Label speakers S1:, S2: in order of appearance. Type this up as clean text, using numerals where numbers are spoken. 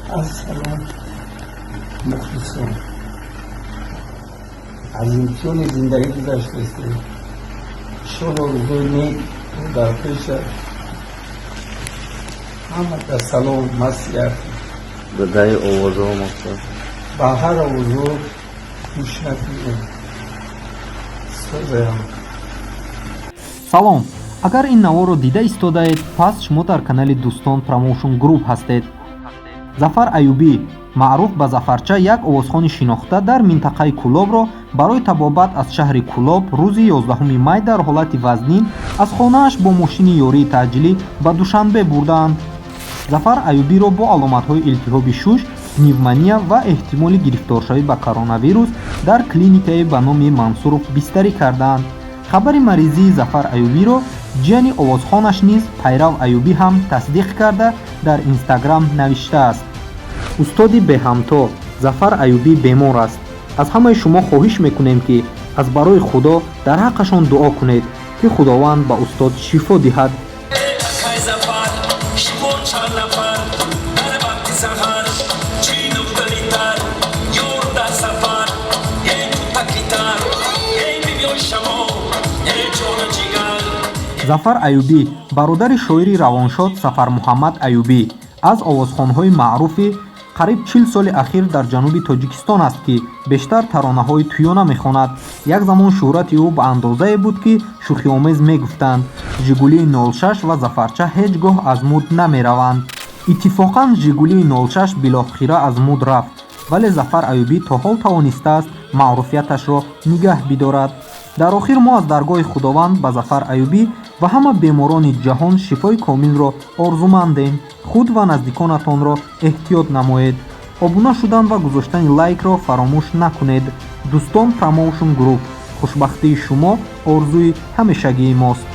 S1: Ассалом, мухлисон. Аз имтиҳони зиндагӣ гузаштаистем. Иншолло, рӯзои нек дар пеш аст. Ҳама дар салом маслиҳат.
S2: Даи овозҳо мақсад.
S1: Ба ҳар овозҳо гӯш накунем. Созаям.
S3: Салом! Агар ин наворро дида истодаед, пас шумо дар канали «Дӯстон Промоушн Груп» ҳастед. Зафар Аюбӣ, маъруф ба Зафарча, як овозхони шинохта дар минтақаи Кӯлобро барои табобат аз шаҳри Кӯлоб рӯзи 11 май дар ҳолати вазнин аз хонааш бо мошини ёрии таъҷилӣ ба Душанбе бурдаанд. Зафар Аюбиро бо аломатҳои илтиҳоби шуш, пневмония ва эҳтимоли гирифторшавӣ ба коронавирус дар клиникае ба номи Мансуров бистарӣ кардаанд. Хабари маризии Зафар Аюбиро ҷияни овозхонаш низ, Пайрав Аюбӣ, ҳам тасдиқ карда, дар Инстаграм навиштааст: «Устоди беҳамто Зафар Аюбӣ бемор аст. Аз ҳамаи шумо хоҳиш мекунем, ки аз барои Худо дар ҳаққашон дуо кунед, ки Худованд ба устод шифо диҳад».
S4: Акай Зафар, шумо чанд нафар дар вақти саҳар, чӣ духтари тар, ёр дар сафар, эй тутакитар, эй бибиёй шамо, эй ҷону ҷигар.
S3: Зафар Аюбӣ, бародари шоири равоншод Сафармуҳаммад Аюбӣ, аз овозхонҳои маъруфи қариб 40 соли ахир дар ҷануби Тоҷикистон аст, ки бештар таронаҳои тӯёна мехонад. Як замон шӯҳрати ӯ ба андозае буд, ки шӯхиомез мегуфтанд: «Жигулии 06 ва Зафарча ҳеҷ гоҳ аз муд намераванд». Иттифоқан, Жигулии 06 билохира аз муд рафт, вале Зафар Аюбӣ то ҳол тавонистааст маъруфияташро нигаҳ бидорад. Дар охир мо аз даргоҳи Худованд ба Зафар Аюбӣ ва ҳама беморони ҷаҳон шифои комилро орзумандем. Худ ва наздиконатонро эҳтиёт намоед. Обуна шудан ва гузоштани лайкро фаромӯш накунед. «Дӯстон Промоушн Груп», хушбахтии шумо орзуи ҳамешагии мост.